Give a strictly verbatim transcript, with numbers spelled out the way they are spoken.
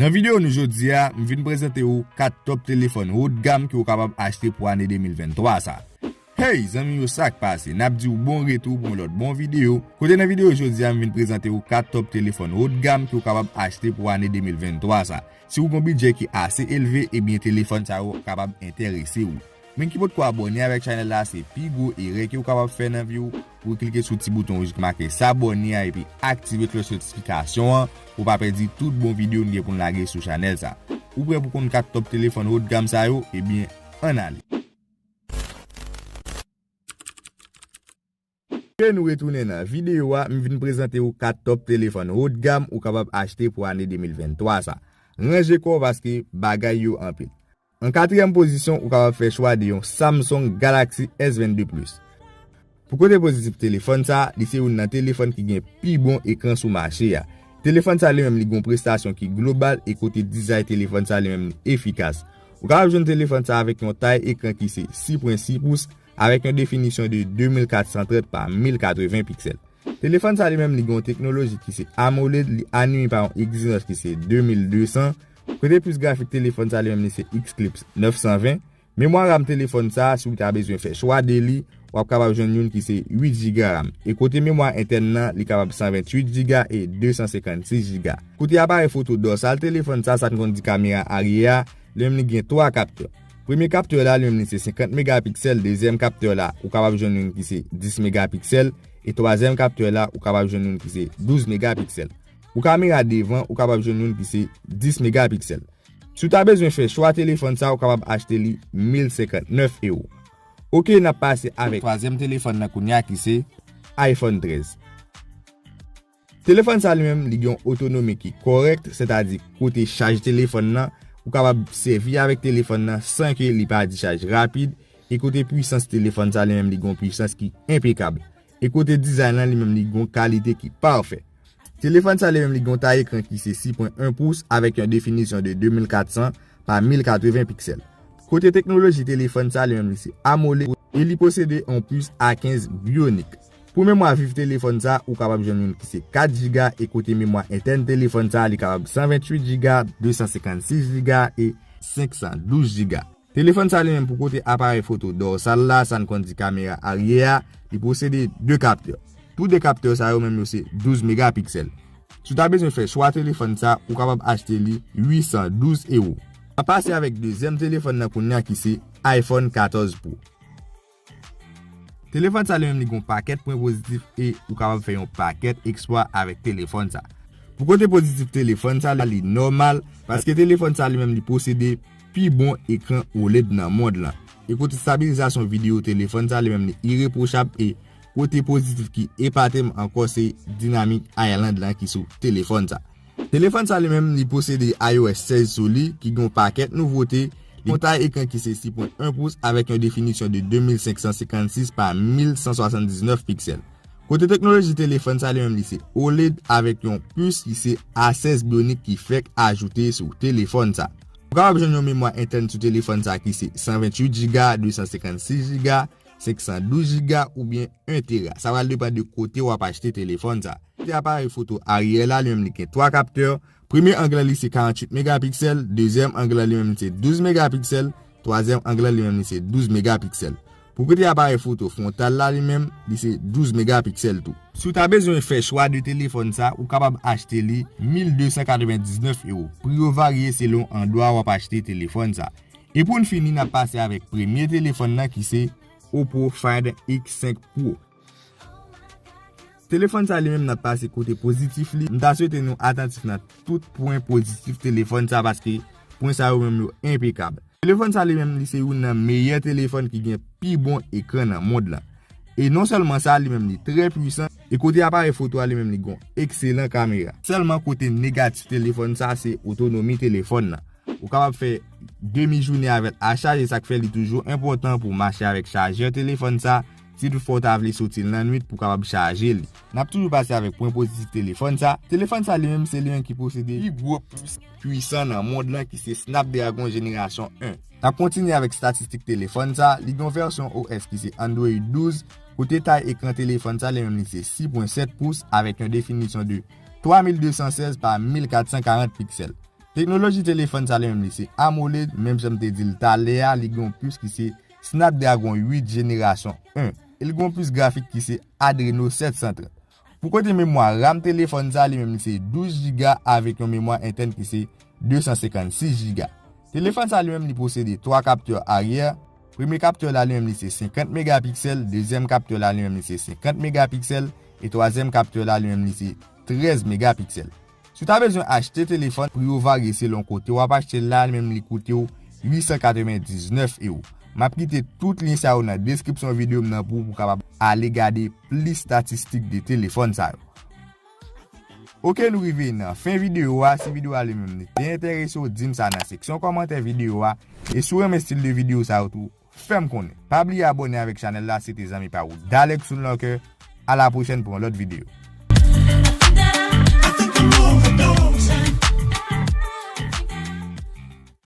Nan videyo nou jodi a, m vin prezante ou kat top telefòn haut de gamme ke ou kapab achte pou ane de mil venntwa sa. Hey, zanmi yo, sa k pase? N ap di w bon retou pou yon lòt bon videyo. Kote nan videyo jodi a, m vin prezante ou kat top telefòn haut de gamme ke ou kapab achte pou ane de mil venntwa sa. Si w gen yon bidjè ki ase elve, ebyen telefòn sa yo kapab enterese w. Men ki potko abòne avèk chanèl la, se pi gwo erè ke w kapab fè nan vi w. Ou klike sou ti bouton wouj ki make s'abonner a epi aktive klòch notifikasyon an pou w pa pèdi tout bon videyo n gen pou n lage sou chanèl sa. Ou prè pou konn kat top telefòn haut de gamme sa yo? Ebyen, ann ale. Ke nou retounen nan videyo a, m vin prezante ou kat top telefòn haut de gamme ou kapab achte pou ane de mil venntwa sa. Ranje kò w paske bagay yo anpil. An katriyèm pozisyon, ou kapab fè chwa de yon Samsung Galaxy S vennde Plus. Pou kote pozitif telefòn sa, li se youn nan telefòn ki gen pi bon ekran sou mache a. Telefòn sa li menm li gen yon prestasyon ki global e kote dizay telefòn sa li menm li efikas. Ou kapab jwenn telefòn sa avèk yon tay ekran ki se sis pwen sis pous, avèk yon definisyon de de mil kat san trant pa mil katreven piksèl. Telefòn sa li menm li gen yon teknoloji ki se AMOLED, li anime pa yon Exynos ki se de mil de san. Kote pis grafik telefòn sa li menm li se Xclipse nèf san ven. Memwa RAM telefòn sa, si w ta bezwen fè chwa de li, w ap kapab jwenn youn ki se uit jiga RAM. E kote memwa entèn nan, li kapab san venntuit jiga e de san senkannsis jiga. Kote aparèy foto dòsal telefòn sa, sa n konn di kamera aryè a, li menm li gen twa kaptè. Premye kaptè la, li menm li se senkant megapiksèl, dezyèm kaptè la, ou kapab jwenn youn ki se dis megapiksèl, e twazyèm kaptè la, ou kapab jwenn youn ki se douz megapiksèl. Pou kamera devan, ou kapab jwenn youn ki se dis megapiksèl. Si w ta bezwen fè chwa telefòn sa, ou kapab achte li mil senkannnèf ewo. Oke, n ap pase avèk twazyèm telefòn nan kounye a ki se iPhone trèz. Telefòn sa li menm, li gen yon otonomi ki kòrèk, sètadi kote chaj telefòn nan, ou kapab sèvi avèk telefòn nan san ke li pa dichaj rapid, e kote pwisans telefòn sa li menm, li gen yon pwisans ki enpekab. E kote dizay lan li menm, li gen yon kalite ki pafè. Telefòn sa li menm, li gen yon tay ekran ki se sis pwen en pous avèk yon definisyon de de mil kat san pa mil katreven piksèl. Kote teknoloji telefòn sa li menm, li se AMOLED e li posede yon pis A kenz Bionic. Pou memwa viv telefòn sa, ou kapab jwenn youn ki se kat jiga, e kote memwa entèn telefòn sa, li kapab san venntuit jiga, de san senkannsis jiga e senk san douz jiga. Telefòn sa li menm, pou kote aparèy foto dòsal la, sa n konn di kamera aryè a, li posede de kaptè. Tou de kaptè sa yo menm yo se douz megapiksèl. Si w ta bezwen fè chwa telefòn sa, ou kapab achte li uit san douz ewo. N ap pase avèk dezyèm telefòn nan kounye a ki se iPhone katòz Pro. Telefòn sa li menm, li gen yon pakèt pwen pozitif e ou kapab fè yon pakèt eksplwa avèk telefòn sa. Pou kote pozitif telefòn sa, li nòmal, paske telefòn sa li menm, li posede pi bon ekran OLED nan mond lan. E kote stabilizasyon videyo telefòn sa li menm, li irepwochab, e kote pozitif ki epate m ankò se Dynamic Island lan ki sou telefòn sa. Telefòn sa li menm, li posede iOS sèz sou li, ki gen yon pakèt nouvote. Li gen yon tay ekran ki se sis pwen en pous avèk yon definisyon de de mil senk san senkannsis pa mil san swasanndiznèf piksèl. Kote teknoloji telefòn sa li menm, li se OLED avèk yon pis ki se A sèz Bionic ki fèk ajoute sou telefòn sa. Ou kapab jwenn yon memwa entèn sou telefòn sa ki se san venntuit jiga, de san senkannsis jiga, senk san douz jiga oubyen en tera. Sa pral depann de kote w ap achte telefòn sa. Kote aparèy foto aryè la, li menm li gen twa kaptè. Premye ang lan li se karanntuit megapiksèl, dezyèm ang lan li menm li se douz megapiksèl, twazyèm ang lan li menm li se douz megapiksèl. Pou kote aparèy foto fwontal la li menm, li se douz megapiksèl tou. Si w ta bezwen fè chwa de telefòn sa, ou kapab achte li mil de san katrevendiznèf ewo. Pri yo varye selon andwa w ap achte telefòn sa. E pou n fini, n ap pase avèk premye telefòn nan ki se Oppo Find X senk Pro. Telefòn sa li menm, n ap pase kote pozitif li. M ta swete nou atantif nan tout pwen pozitif telefòn sa paske pwen sa yo menm yo enpekab. Telefòn sa li menm, li se youn nan meyè telefòn ki gen pi bon ekran nan mond lan. E non sèlman sa, li menm li trè pwisan. E kote aparèy foto a, li menm li gen yon ekselan kamera. Sèlman kote negatif telefòn sa, se otonomi telefòn nan. Ou kapab fè demi jounen avè l a chaj, e sa k fè li toujou enpòtan pou w mache avèk chajè telefòn sa, si toutfwa w ta vle soti l nan nwit pou w kapab chaje li. N ap toujou pase avèk pwen pozitif telefòn sa. Telefòn sa li menm, se li menm ki posede pi gwo pis pwisan nan mond lan ki se Snapdragon jenerasyon en. N ap kontinye avèk statistik telefòn sa. Li gen yon vèsyon O S ki se Android douz, kote tay ekran telefòn sa li menm li se sis pwen sèt pous avèk yon definisyon de twa mil de san sèz pa mil kat san karant piksèl. Teknoloji telefòn sa li menm li se AMOLED, menm jan m te di l talè a, li gen yon pis ki se Snapdragon uit jenerasyon en. E li gen yon pis grafik ki se Adreno sèt san trant. Pou kote memwa RAM telefòn sa li menm li se douz jiga avèk yon memwa entèn ki se de san senkannsis jiga. Telefòn sa li menm li posede twa kaptè aryè. Premye kaptè la li menm li se senkant megapiksèl, dezyèm kaptè la li menm li se senkant megapiksèl, e twazyèm kaptè la li menm li se trèz megapiksèl. Si w ta bezwen achte telefòn, pri yo varye selon kote w ap achte l la, li menm li koute w uit san katrevendiznèf ewo. M ap kite tout lyen sa yo nan deskripsyon videyo m nan pou w kapab ale gade plis statistik de telefòn sa yo. Oke, nou rive nan fen videyo a. Si videyo a li menm li te enterese w, di m sa nan seksyon kòmantè videyo a. E si w renmen estil de videyo sa yo tou, fè m konnen. Pa bliye abòne avèk chanèl la, se te zanmi pa w Dalex Sounlocke. A la pwochèn pou yon lòt videyo.